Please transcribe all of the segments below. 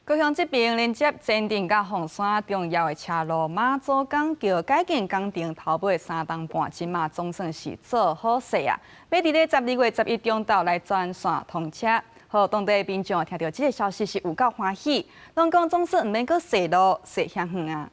高雄這邊連接前鎮佮鳳山重要的車路媽祖港橋改建工程頭尾3冬半，這馬總算是做好勢啊！欲佇咧12月11中晝來全線通車。予當地民眾聽著這个消息是有夠歡喜，攏講總算毋免閣踅路踅遐遠啊！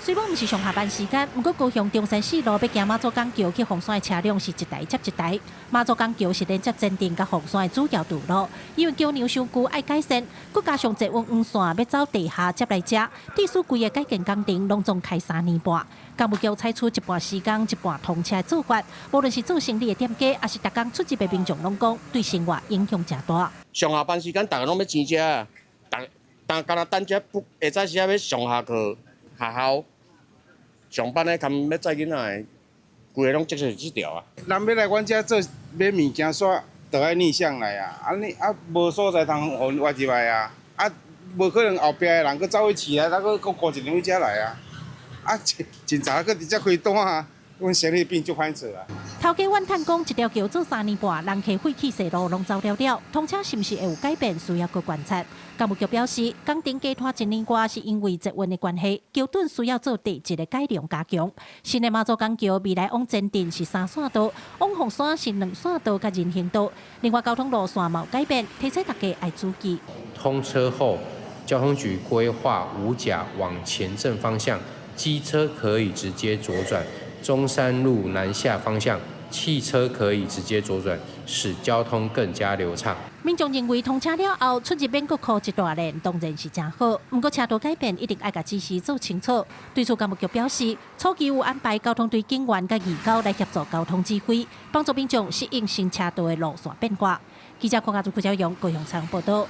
雖罔毋是上下班時間，毋過高雄中山四路欲經媽祖港橋去鳳山的車輛是一台接一台。媽祖港橋是連接前鎮佮鳳山的主要道路，因為橋梁傷舊愛改善，閣加上捷運黃線欲走地下才來遮，致使規个改建工程攏總開3年半。工務局採取一半施工一半通車的做法，無論是做生理的店家，抑是逐工出入的民眾，攏講對生活影響誠大。上下班時間，逐家攏欲前遮，逐但敢若等遮不下早時仔欲上下課學校。上班的含欲載囡仔的，規个攏擠佇這條啊。人欲來阮遮做買物件，煞著愛逆向來啊！啊你啊無所在通予倚入來啊！啊無可能後壁的人閣走去市內，啊閣閣過一兩位遮來啊！啊真真雜閣佇遮開單啊！阮生意變足歹做啊！頭家怨嘆講，一條橋做3年半，人客廢去踅路攏走了了，通車是毋是會有改變，需要閣觀察。工務局表示，工程加拖一年外，是因為捷運的關係，橋墩需要做地質的改良加強。新的媽祖港橋未來往前鎮是三線道，往鳳山是兩線道佮人行道。另外，交通路線嘛有改變，提醒大家愛注意。通車後，交通局規劃五甲往前鎮方向，機車可以直接左轉；中山路南下方向，汽車可以直接左轉，使交通更加流暢。民眾認為通車了後出入免閣箍一大輪，當然是誠好。毋過車道改變一定愛共仔細做清楚。對此，工務局表示，初期有安排交通隊警員佮義工來協助交通指揮，幫助民眾適應新車道的路線變化。記者鄺家祖、郭小勇高雄採訪報導。